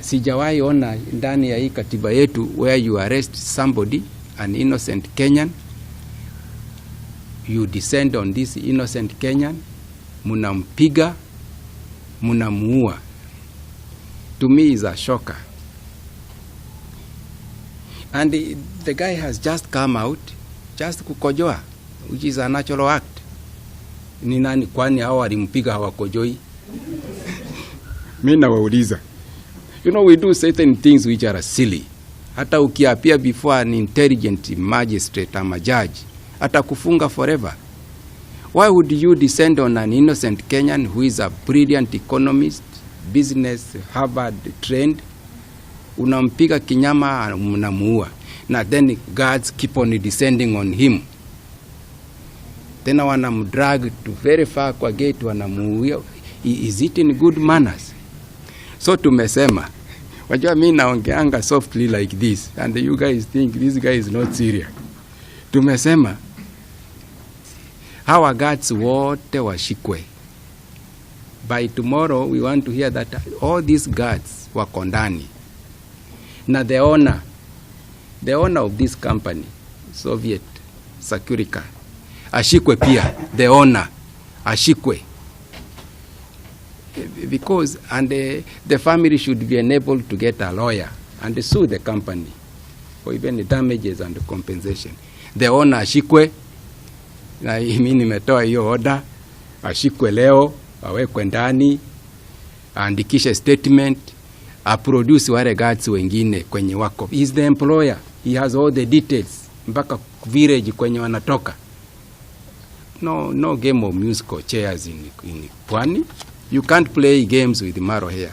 Sijawahi ona ndani ya hii katiba yetu where you arrest somebody, an innocent Kenyan, you descend on this innocent Kenyan, munampiga, munamuua. To me is a shocker. And the guy has just come out just kukojoa, which is a natural act. Ni nani kwani hao walimpiga hawakojoi? Mi nawauliza. We do certain things which are silly. Hata ukiappear before an intelligent magistrate ama judge, atakufunga forever. Why would you descend on an innocent Kenyan who is a brilliant economist, business, Harvard trained? Unampiga kinyama, mnamuua. Na then guards keep on descending on him. Tena wanamdrag to very far kwa gate, wanamuua. Is it in good manners? So tumesema, wajua mi naongeanga softly like this and you guys think this guy is not serious. Tumesema hawa guards wote washikwe. By tomorrow we want to hear that all these guards wako ndani na the owner of this company, Soviet Securica, ashikwe pia. The owner ashikwe because and the family should be enabled to get a lawyer and sue the company for even the damages and compensation. The owner ashikwe, na mimi nimetoa hiyo order, ashikwe leo, awekwe ndani, aandikishe statement, aproduce wale guards wengine kwenye wako. He is the employer, he has all the details mpaka village kwenye wanatoka. No, no game of musical chairs in Pwani. You can't play games with Maro here.